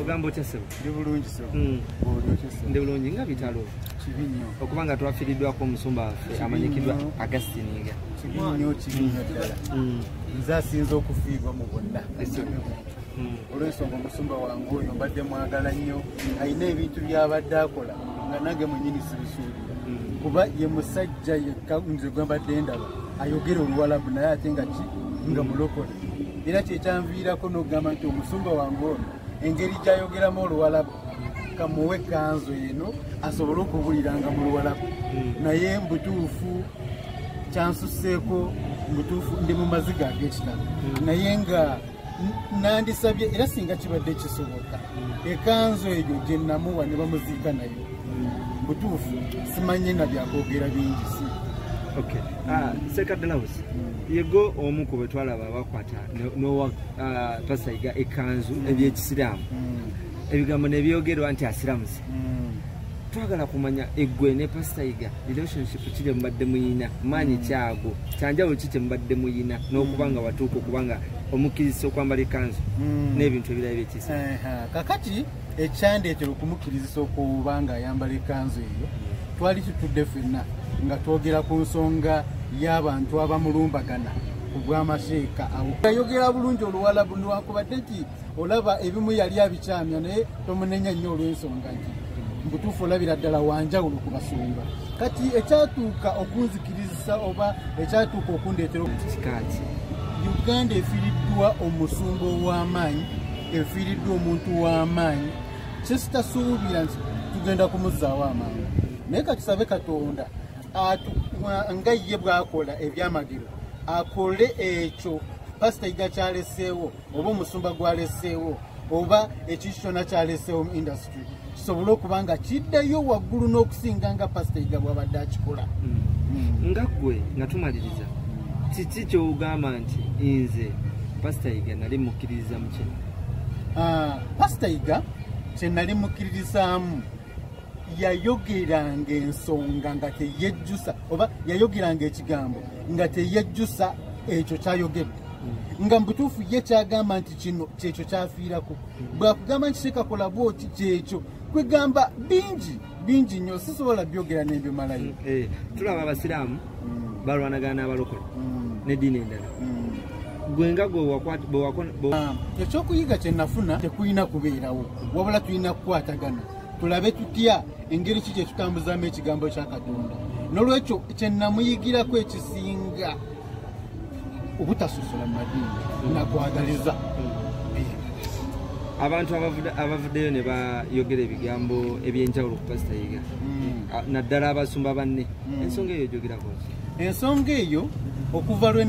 Ogamba otya ssebo? Ndi bulungi ssebo. Oli otya ssebo? Ndi bulungi nga bitalo. Kibi nnyo. Okuba nga twafiiriddwako omusumba waffe amanyikiddwa Augustine Yiga. Kibi nnyo, kibi nnyo ddala. Nze asinze okufiirwa mu bonna. Olw'ensonga omusumba wange oyo mbadde mwagala nnyo, alina ebintu by'abadde akola nga nange mwennyini sibisuubira. Kuba ye musajja yekka nze gwe mbadde ndaba ayogera Oluwalabu naye ate nga ki nga mulokole. Era kyekyanviirako n'okugamba nti omusumba wange ono engeri gy'ayogeramu Oluwalabu kamuwe kanzu eno asobole okubuliranga mu Luwalabu. Naye mbutuufu kyansusseeko, mbutuufu ndi mu maziga ag'ekitalo. Naye nga nandisabye era singa kibadde kisoboka ekanzu eyo gye namuwa ne bamuziika nayo. Mbutuufu simanye na byakwogera bingi si. Okay. Ssekadde yego omu ku bwe twalaba bakwata n'owa Pastor Yiga ekanzu ebyekisiraamu, ebigambo ne byogerwa nti asiramuse. Twagala kumanya eggwe ne Pastor Yiga relationship ki gye mubadde muyina, maanyi kyago kyanjawulo ki kye mubadde muyina n'okuba nga watuuka okuba nga omukkirizisa okwambala ekanzu n'ebintu ebirala ebyekisiraamu. Kakati ekyandeetera okumukkirizisa okuba nga ayambala ekanzu eyo, twali tutudde ffenna nga twogera ku nsonga y'abantu abamulumbagana ku bw'amaseeka. Awo yayogera bulungi Oluwalabu newankubadde nti olaba ebimu yali abikyamya, naye tomunenya nnyo olw'ensonga nti mbutuufu olabira ddala wanjawulo ku basumba. Kati ekyatuuka okunzikirizisa oba ekyatuuka okundeetera kikaaki, Uganda efiiriddwa omusumba ow'amaanyi, efiiriddwa omuntu w'amaanyi kyesitasuubira nti tugenda kumuzzaawo amangu. Naye katusabe Katonda nga ye bw'akola ebyamagero akole ekyo Pasita Yiga kyaleseewo oba omusumba gwaleseewo oba ekintu kyonna kyaleseewo mu industry kisobole okuba nga kiddayo waggulu n'okusinga nga Pasita Yiga bw'abadde akikola. Nga ggwe nga tumaliriza, kiki ky'ogamba nti nze Pasita Yiga nali mukkiririza mu kino? Pasita Yiga kye nali mukkiririzaamu, yayogeranga ensonga nga teyejjusa, oba yayogeranga ekigambo nga teyejjusa ekyo kyayogedde, nga mubutuufu ye kyagamba nti kino kyekyo kyafiirako. Bwakugamba nti sekakola bwoti kyekyo, kwegamba bingi bingi nnyo sisobola byogera n'ebimalayo. Tulaba abasiraamu balwanagana n'abalokole n'eddiini endala. Gwe nga gwe ekyokuyiga kye nafuna tekulina kubeerawo, wabula tulina kukwatagana tulabe tutya engeri ki kye tutambuzaamu ekigambo kya Katonda. N'olwekyo kye namuyigirako ekisinga obutasosola mu madiini nakwagaliza. Abantu abavuddeyo ne bayogera ebigambo ebyenjawulo ku Pasita Yiga, naddala abasumba banne, ensonga eyo gyogerako ki? Ensonga eyo okuva lwe